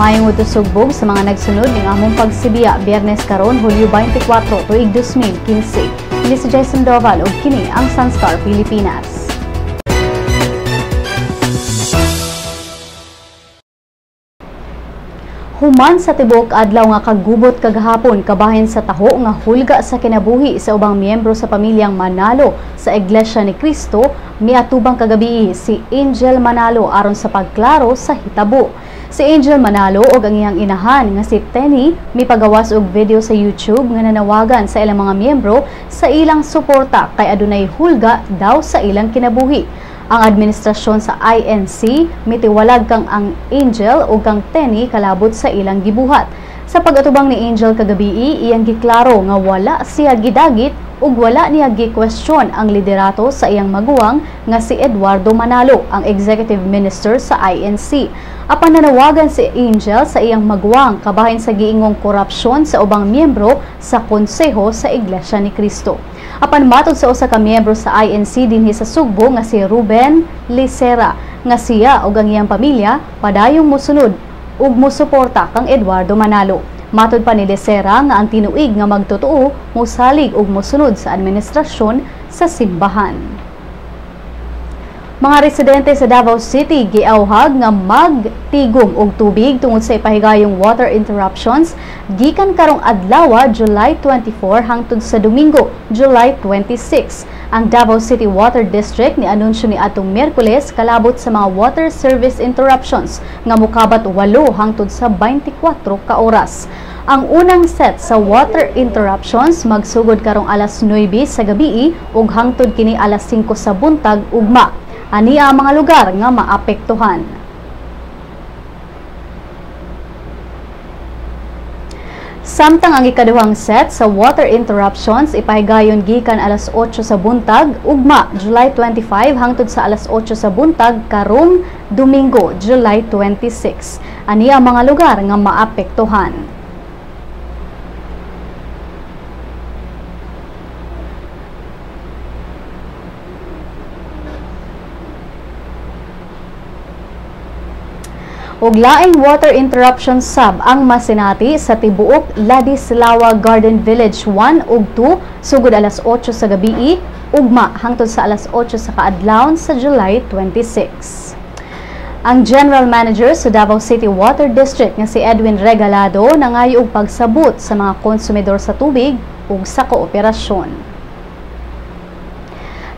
Maayong udto, Sugbog, sa mga nagsunod ning among pagsibiya, Biyernes karon, Hulyo 24, tuig 2015. Kini si Jason Doval ug kini ang Sunstar Pilipinas. Human sa tibuok adlaw nga kagubot kagahapon kabahin sa taho nga hulga sa kinabuhi sa ubang miyembro sa pamilyang Manalo sa Iglesia ni Cristo, miatubang kagabi si Angel Manalo aron sa pagklaro sa hitabo. Si Angel Manalo og ang iyang inahan nga si Tenny mipagawas og video sa YouTube nga nanawagan sa ilang mga miyembro sa ilang suporta kay adunay hulga daw sa ilang kinabuhi. Ang administrasyon sa INC mitiwalag kang ang Angel o kang Tenny kalabot sa ilang gibuhat. Sa pag-atubang ni Angel kagabi, iyang giklaro nga wala siya gidagit ug wala niya gi-question ang liderato sa iyang maguwang nga si Eduardo Manalo, ang executive minister sa INC. Apan nanawagan si Angel sa iyang maguwang kabahin sa giingong korupsyon sa ubang miyembro sa konseho sa Iglesia ni Cristo. Apan matod sa usa ka miyembro sa INC dinhi sa Sugbo nga si Ruben Licera nga siya ug ang iyang pamilya padayong mosunod ug mosuporta kang Eduardo Manalo. Matod pa ni Licera nga ang tinuig nga magtotoo mosalig ug mosunod sa administrasyon sa simbahan. Mga residente sa Davao City giawhag nga magtigom og tubig tungod sa ipahigayong water interruptions gikan karong adlaw, July 24, hangtod sa Domingo, July 26. Ang Davao City Water District ni anunsyo ni atong Miyerkules kalabot sa mga water service interruptions nga mokabat 8 hangtod sa 24 ka oras. Ang unang set sa water interruptions magsugod karong alas 9 sa gabi ug hangtod kini alas 5 sa buntag ugma. Ani ang mga lugar nga maapektuhan. Samtang ang ikaduhang set sa water interruptions ipahigayon gikan alas 8 sa buntag ugma, July 25, hangtod sa alas 8 sa buntag karong Domingo, July 26. Ani ang mga lugar nga maapektuhan. Ug laing water interruption sub ang masinati sa tibuok Ladislawa Garden Village 1 ug 2 sugod alas 8 sa gabi ugma hangtod sa alas 8 sa kaadlawon sa July 26. Ang General Manager sa Davao City Water District nga si Edwin Regalado nangayo og pagsabot sa mga konsumidor sa tubig ug sa kooperasyon.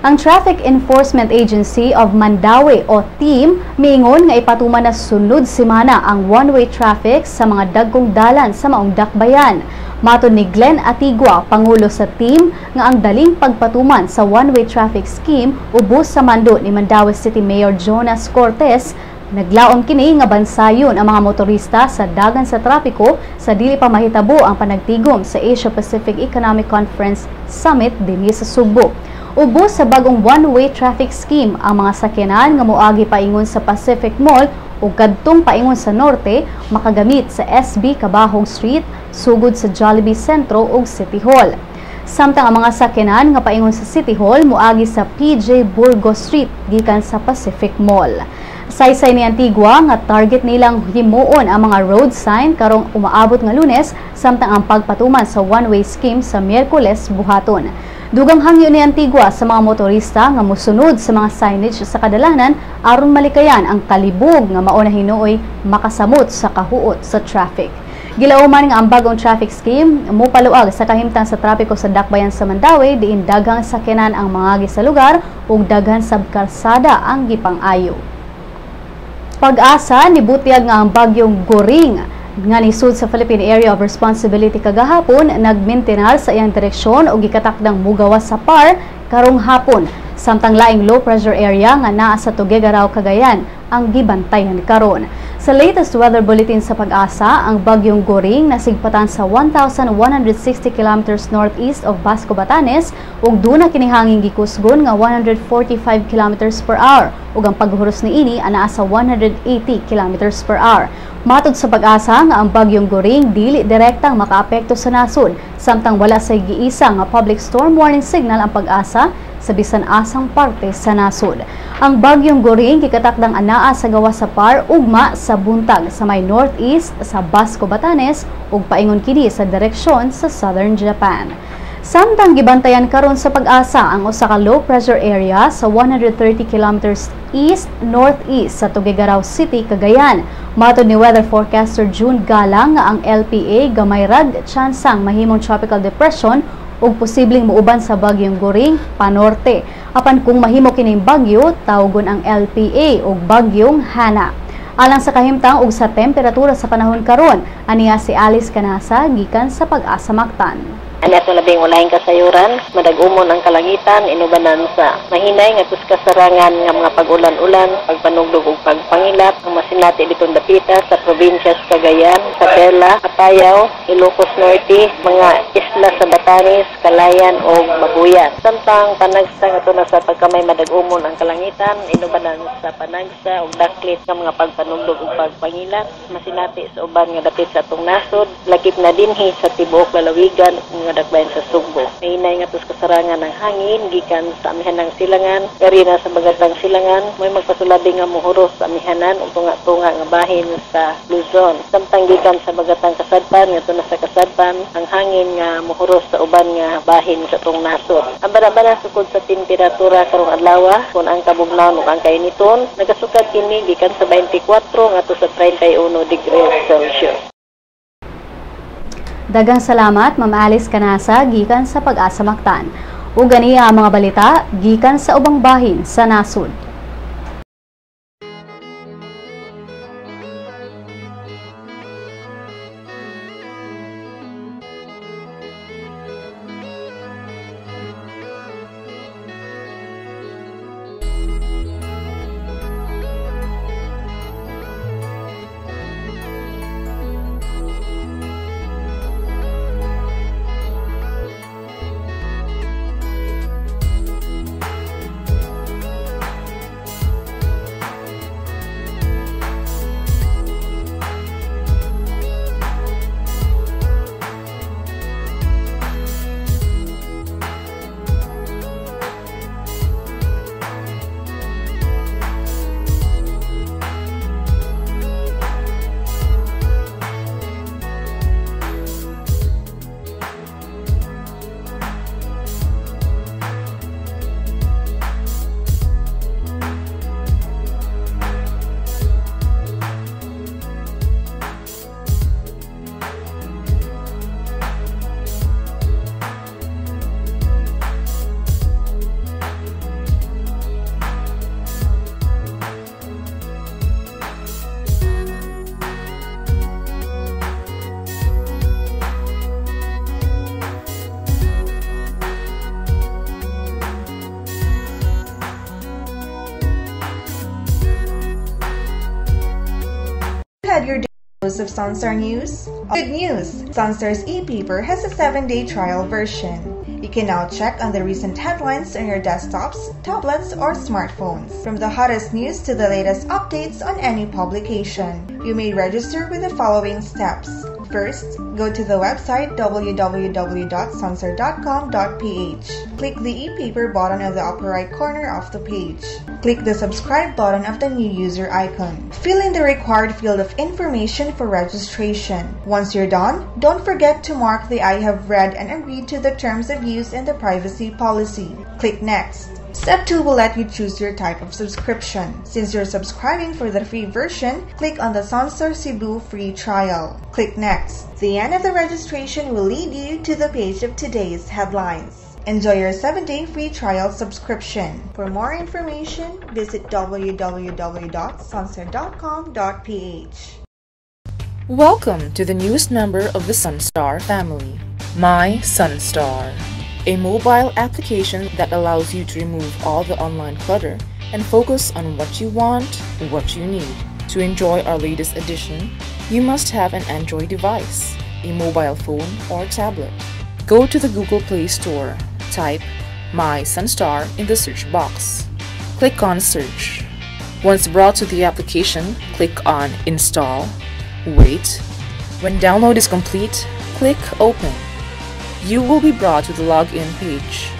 Ang Traffic Enforcement Agency of Mandaue o TEAM miingon nga ipatuman na sunod semana ang one-way traffic sa mga dagkong dalan sa maong dakbayan. Matod ni Glenn Atigua, pangulo sa TEAM, nga ang daling pagpatuman sa one-way traffic scheme ubos sa mando ni Mandaue City Mayor Jonas Cortez. Naglaom kini nga bansayon ang mga motorista sa dagan sa trapiko sa dili pa mahitabo ang panagtigom sa Asia Pacific Economic Conference Summit dinhi sa Sugbo. Ubos sa bagong one-way traffic scheme ang mga sakyanan nga moagi paingon sa Pacific Mall ug kadtong paingon sa norte makagamit sa SB Cabahug Street sugod sa Jollibee Sentro ug City Hall. Samtang ang mga sakyanan nga paingon sa City Hall moagi sa PJ Burgos Street gikan sa Pacific Mall. Saysay ni Antigua nga target nilang himuon ang mga road sign karong umaabot nga Lunes, samtang ang pagpatuman sa one-way scheme sa Miyerkules buhaton. Dugang hangyo ni Antigua sa mga motorista nga mosunod sa mga signage sa kadalanan aron malikayan ang kalibog nga mao na hinuoy makasamot sa kahuot sa traffic. Gilauman nga ang bagong traffic scheme mopaluag sa kahimtang sa trapiko sa dakbayan sa Mandaue diin daghang sakyanan ang mangagi sa lugar ug daghan sab kalsada ang gipang-ayo. Pag-asa nibutyag nga ang bagyong Goring nga nisud sa Philippine Area of Responsibility kagahapon nagmintenar sa iyang direksyon og gikatakdang mugawas sa PAR karong hapon, samtang laing low pressure area nga naa sa Tuguegarao, Cagayan ang gibantayan karon. Sa latest weather bulletin sa Pag-asa, ang bagyong Goring nasigpatan sa 1,160 kilometers northeast of Basco, Batanes ug duna kini hangin gikusgon nga 145 kilometers per hour ug ang paghuros niini anaa sa 180 kilometers per hour. Matod sa Pag-asa nga ang bagyong Goring dili direktang makaapekto sa nasod, samtang wala sa giisa nga public storm warning signal ang Pag-asa sa bisan asang parte sa nasod. Ang bagyong Goring gikatakdang anaa sa gawas sa Par ugma sa buntag sa may northeast sa Basco, Batanes ug paingon kini sa direksyon sa southern Japan. Samtang gibantayan karon sa Pag-asa ang usa ka low pressure area sa 130 kilometers east northeast sa Tuguegarao City, Cagayan. Matod ni weather forecaster June Galang nga ang LPA gamay rag tsansang mahimong tropical depression ug posibleng muuban sa bagyong Goring panorte. Apan kung mahimo kining bagyo, tawgon ang LPA og bagyong Hana. Alang sa kahimtang ug sa temperatura sa panahon karon, aniya si Alice Canasa gikan sa Pag-asa Mactan. Ani ato labing ulahing kasayuran, madag-umon ang kalangitan, inubanan sa mahinay nga kasarangan nga mga pag-ulan-ulan, pagpanugdog ug pagpangilat, ang masinati ditong dapita sa probinsya sa Cagayan, Isabela, Apayao, Ilocos Norte, mga isla sa Batanes, Calayan ug Babuyan. Samtang panagsa nga na sa pagkamay madag-umon ang kalangitan, inubanan sa panagsa ug daklit nga mga pagpanugdog ug pagpangilat, masinati sa uban nga dapit sa atong nasod, lakip na dinhi sa tibuok lalawigan ug mga dakbayan sa Sugbo. Mahinay nga tos kasarangan ng hangin gikan sa amihanang silangan, karina sa bagatang silangan, may magpasulabi nga muhuros sa amihanan ug tunga-tunga nga bahin sa Luzon. Samtang gikan sa bagatang kasadpan ngadto na sa kasadpan, ang hangin nga muhuros sa uban nga bahin sa atong nasod. Ang banabana sukod sa temperatura karong adlaw, kun ang kabugnaon ug ang kainiton, nagasukad kini gikan sa 24 ngadto sa 31 degrees Celsius. Daghang salamat, Ma'am Alice Canasa gikan sa Pag-asa Mactan. Ug ganiya ang mga balita gikan sa ubang bahin sa nasod. Had your dose of Sunstar News? Good news! Sunstar's e-paper has a 7-day trial version. You can now check on the recent headlines on your desktops, tablets, or smartphones. From the hottest news to the latest updates on any publication. You may register with the following steps. First, go to the website www.sunstar.com.ph. Click the e-paper button on the upper right corner of the page. Click the subscribe button of the new user icon. Fill in the required field of information for registration. Once you're done, don't forget to mark the I have read and agreed to the terms of use and the privacy policy. Click Next. Step 2 will let you choose your type of subscription. Since you're subscribing for the free version, click on the Sunstar Cebu free trial. Click Next. The end of the registration will lead you to the page of today's headlines. Enjoy your 7-day free trial subscription. For more information, visit www.sunstar.com.ph. Welcome to the newest member of the Sunstar family, My Sunstar, a mobile application that allows you to remove all the online clutter and focus on what you want, what you need. To enjoy our latest edition, you must have an Android device, a mobile phone or tablet. Go to the Google Play Store, type My Sunstar in the search box. Click on Search. Once brought to the application, click on Install, Wait. When download is complete, click Open. You will be brought to the login page.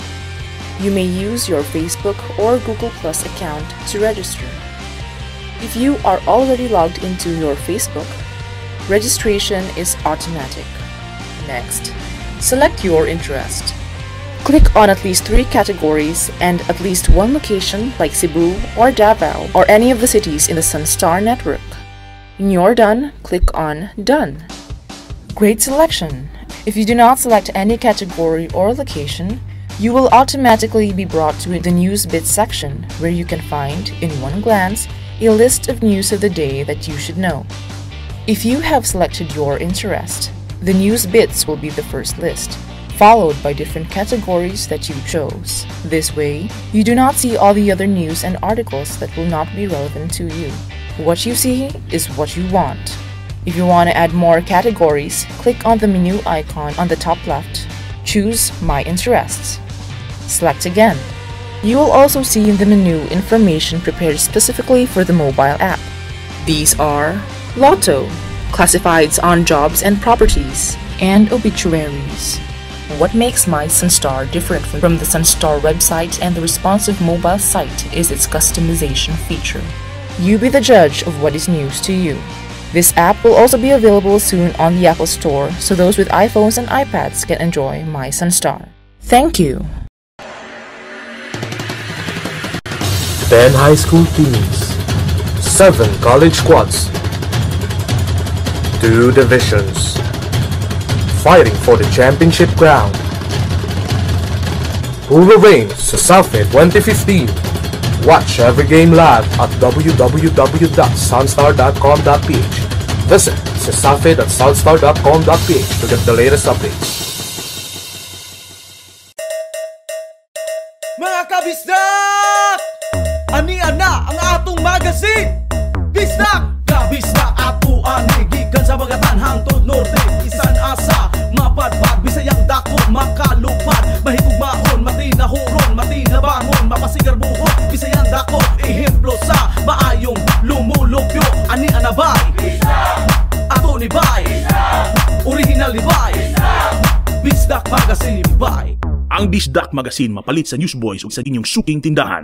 You may use your Facebook or Google Plus account to register. If you are already logged into your Facebook, registration is automatic. Next, select your interest. Click on at least 3 categories and at least 1 location like Cebu or Davao or any of the cities in the Sunstar network. When you're done, click on Done. Great selection! If you do not select any category or location, you will automatically be brought to the News Bits section where you can find, in one glance, a list of news of the day that you should know. If you have selected your interest, the News Bits will be the first list, followed by different categories that you chose. This way, you do not see all the other news and articles that will not be relevant to you. What you see is what you want. If you want to add more categories, click on the menu icon on the top left. Choose My Interests. Select again. You will also see in the menu information prepared specifically for the mobile app. These are Lotto, classifieds on jobs and properties, and obituaries. What makes My Sunstar different from the Sunstar website and the responsive mobile site is its customization feature. You be the judge of what is news to you. This app will also be available soon on the Apple Store, so those with iPhones and iPads can enjoy My Sunstar. Thank you! 10 high school teams, 7 college squads, 2 divisions, fighting for the championship crown. Who will reign CESAFI 2015? Watch every game live at www.sunstar.com.ph. Visit cesafi.sunstar.com.ph to get the latest updates. Mga kabisdak! Ania na ang atong magazine! Bisdak! Kabisdak ato ani gikan sa Bagatan hangtod Norte, isan asa mapadpad, Bisayang dako makalupad, mahigugmaon, matinahuron, matinabangon, mapasigarbuhon, Bisayang dako ehemplo sa maayong lumulupyo. Ani anabay ato ni bay, original ni bay, Bisdak Magazine bay. Ang Bisdak Magazine mapalit sa Newsboys ug sa inyong suking tindahan.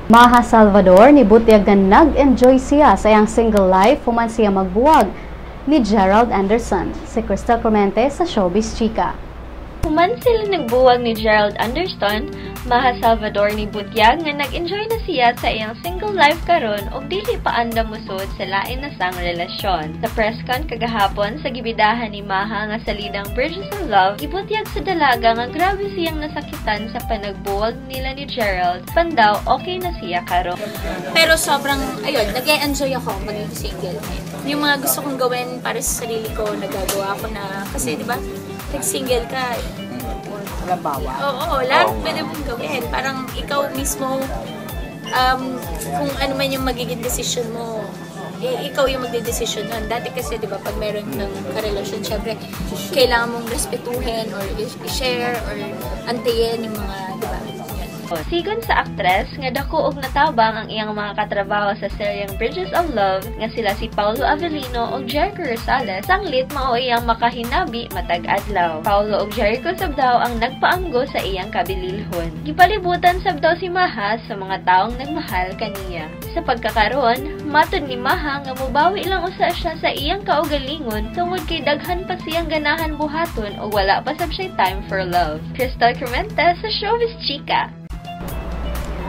Maja Salvador ni butyag nga nag-enjoy siya sa iyang single life human siya magbuwag ni Gerald Anderson. Si Crystal Clemente sa Showbiz Chika. Human sila nagbuwag ni Gerald Anderson, Maja Salvador ni butyag nga nag-enjoy na siya sa iyang single life karon ug dili pa anda musod sa lain na sang relasyon. Sa presscon kagahapon sa gibidahan ni Maja nga salidang Bridges of Love, gibutyag sa dalaga nga grabe siyang nasakitan sa panagbuwag nila ni Gerald, pandaw okay na siya karon. Pero sobrang ayun, nag-enjoy ako maging single. Yung mga gusto kong gawin para sa sarili ko, nagagawa ko na kasi di ba? Pag single ka, walang bawal. Oo, lahat pwede mong gawin. Parang ikaw mismo, kung ano man yung magiging decision mo, ikaw yung magde-decision nun. Dati kasi, di ba, pag meron kang karelasyon, syempre, kailangan mong respetuhin or i-share or antayin yung mga, di ba? Sigon sa aktres nga dako og natabang ang iyang mga katrabaho sa seryeng Bridges of Love nga sila si Paulo Avelino ug Jericho Rosales, sanglit mao iyang makahinabi matag adlaw. Paulo ug Jericho sabdaw ang nagpaanggo sa iyang kabililhon. Gipalibutan sabdaw si Maja sa mga taong nagmahal kaniya. Sa pagkakaroon, matud ni Maja nga mobawi lang usa siya sa iyang kaugalingon tungod kay daghan pa siyang ganahan buhaton ug wala pa sab siya time for love. Crystal Clemente sa Showbiz Chika.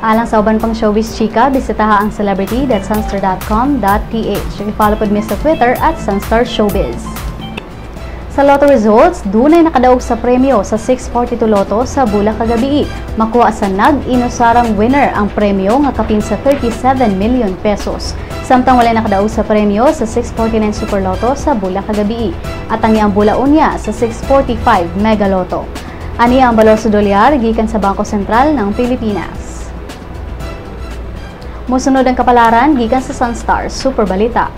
Alang sa uban pang Showbiz Chika, bisitaha ang celebrity.sunstar.com.ph. I-follow pod mi sa Twitter at Sunstar Showbiz. Sa Lotto results, dunay nakadaog sa premyo sa 642 Lotto sa Bula kagabi. Makuha sa nag-inusarang winner ang premyo nga kapin sa 37 million pesos. Samtang walay nakadaog sa premyo sa 649 Super Lotto sa Bula kagabi. At ang iyang bula unya sa 645 Mega Lotto. Ani ang balor sa dolyar gikan sa Bangko Sentral ng Pilipinas. Musunod ang kapalaran gikan sa Sunstar Super Balita.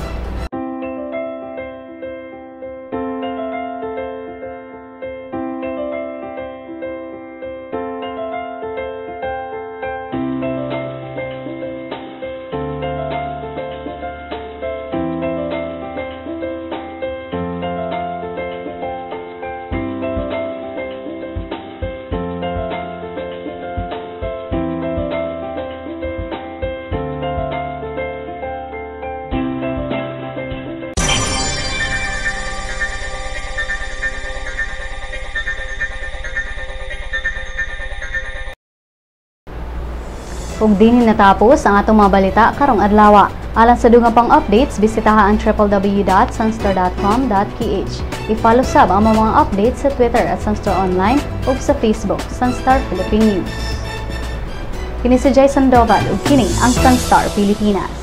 Ug dinhi natapos ang atong mga balita karong adlaw. Alang sa dugang pang updates, bisitaha ang www.sunstar.com.ph. I-follow sab ang mga updates sa Twitter @SunstarOnline ug sa Facebook, Sunstar Philippine News. Kini si Jay Sandoval ug kini ang Sunstar Pilipinas.